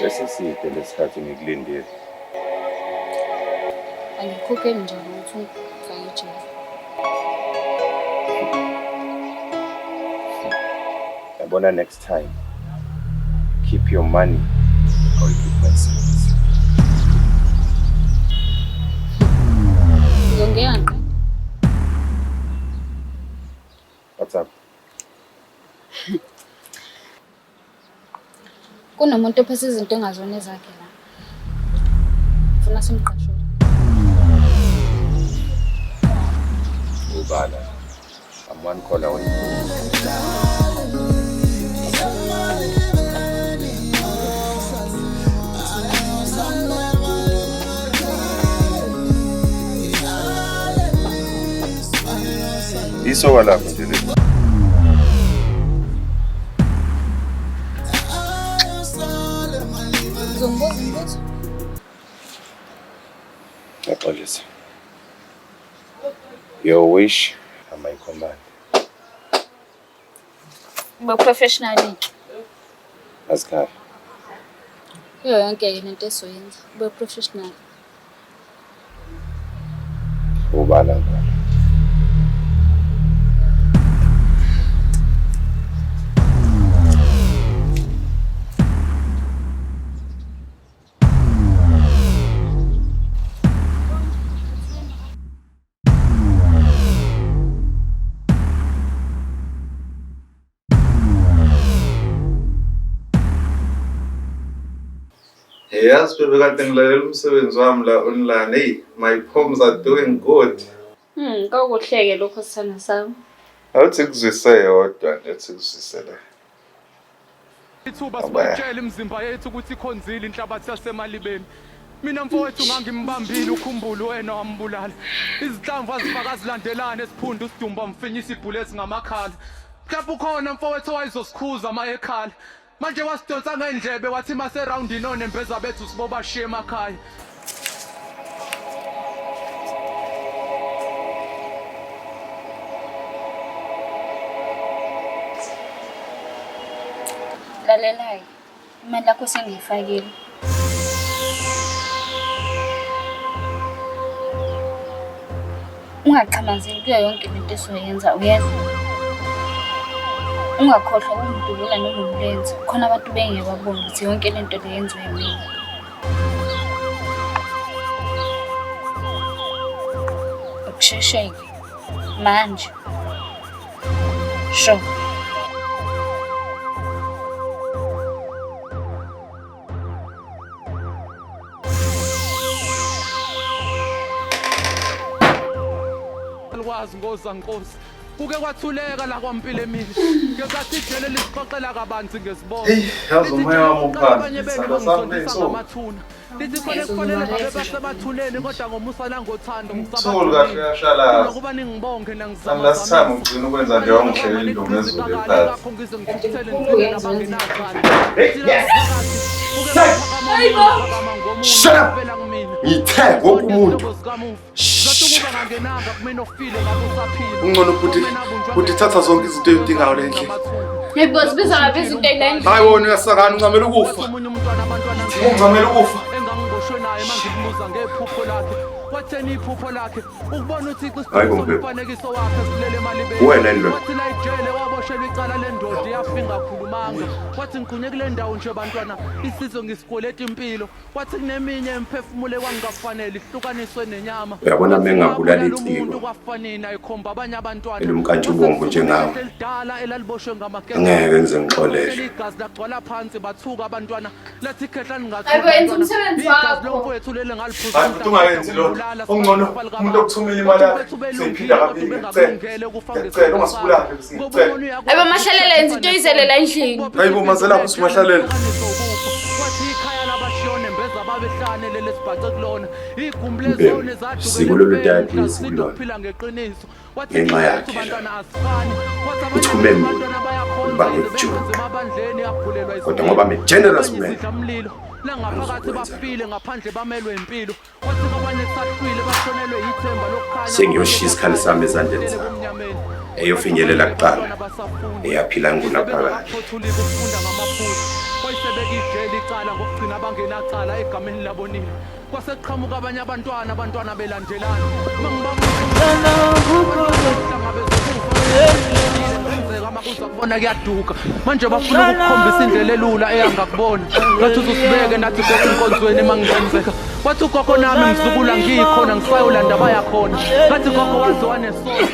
Sesiside lesikhathi ngikulindile. Angikhokheli nje ukuthi ungayijela. Yabona, next time keep your money or you keep my service. Ngiyongena. What's up? Kunomuntu ophesa izinto engazona ezakhe la. Ufuna simqashule. Ubala. I'm one call away. Iso wala nje le. Zomboza. Apologies. Your wish and my command. Ba professionally. Askhaya. Yonke into esoyenza. Ba professional. Ubala. Yes, baby, kade ngilalela umsebenzi wami la online. Hey, my poems are doing good. Kakuhleke lokho sithanda sami. Awuthi kuzwise yodwa nje kuzwise la. Ithuba sibotshela imizimba yethu ukuthi ikhonzile inhlabathi yasemalibeni. Mina mfowethu ngangimbambile ukhumbulo wena wambulala. Izihlamvu azifaka azilandelana esiphundu usidumba mfinyisa ibhuleti ngamakhala. Mhlawumbe ukhona mfowethu wayizosikhuza ama ekhala. Manje wasidonsa ngendlebe wathi mase round inone mbeza bethu sibobashiye emakhaya. Lalelayo. Imali yakho sengiyifakile. Ungaqhamazeli kuyo yonke into esoyenza uyenza. Ungakhohlwa ukudubula noma umlenze. Khona abantu bengeke babone ukuthi yonke lento le yenziwe yimina. Ukushesheke manje. Sho. Alwazi ngoza Nkosi. Kuke kwathuleka la kwampilo emini. Ngezathi ijele lisixoxela kabanzi ngesibongo. Hey, yazi umoya wami uphansi. Sala sami leso. Lithi khona kufanele ngabe basemathuneni kodwa ngomusa nangothando Thulu kahle uyashala. Ngokuba ningibonge nangizama. Last time ugcina ukwenza nje ongishela indlovu ezulu ephakathi. Ngize ngikuthele ngibona abangenazana. Shut up! Ngithe wonke umuntu. Ungcono ukuthi thatha zonke izinto ezidingayo lendle. Hey boss, biza ngabe izinto ey'lendle. Hayi wona uyasakana ungcamela ukufa. Ungcamela ukufa. Engangiboshe naye mangibuza ngephupho lakhe. Watheni iphupho lakhe ukubona uThixo umfanekiso wakhe silele emalibeni. Wena ndlovu. Wathi la ijele waboshelwa icala lendoda yafinga khulumanga. Wathi ngiqhunye kule ndawo nje bantwana isizwe ngisikweleta impilo. Wathi kuneminye emphefumulo wangafanele ihlukaniswe nenyama. Uyabona mengabulala iciko. Kwafanina ikhomba abanye abantwana. Elimkantshubomvu njengawe. Elidala elaliboshwe ngamagetsi. Ngeke ngize ngixolele. Igazi lagcwala phansi bathuka abantwana. Lathi ikhehla ningathi. Hayi wenza umsebenzi wakho. Lomfowethu lele ngaliphuza. Hayi ungayenzi lo. Ongcono umuntu okuthumela imali yakhe. Siphinda kabili ngicela ungasibulali ngicela. Hayi bamahlalele yenza into izelela endlini. Hayi bo mazela lapho simahlalela. Wathi ikhaya labashiyone mbeza babehlane lele sibhace kulona. Igumbi lezone zaduke. Siko lolu diabetes kulona. Phila ngeqiniso. Wathi Ngenxa yakhe. abantwana asifani. Uthume mina. Bangekujula. Kodwa ngoba I'm a generous man. Langaphakathi bafile ngaphandle bamelwe impilo. Wathi kwabanye sahlwile bashonelwe yithemba lokukhanya. Sengiyoshisa isikhali sami ezandleni zami. Eyofinyelela kuqala. Eyaphila ngonaphakade. Ukufunda ngamaphutha. wayisebeka ijele icala ngokugcina abangenacala egameni labonile kwaseqhamuka abanye abantwana belandelana kubona kuyaduka manje bafuna ukukhombisa indlela elula eyangakubona ngathi uzusibeke nathi gogo inkonzweni mangenzeka wathi ugogo nami mzukula ngikhona ngisayolanda bayakhona ngathi gogo waziwa nesona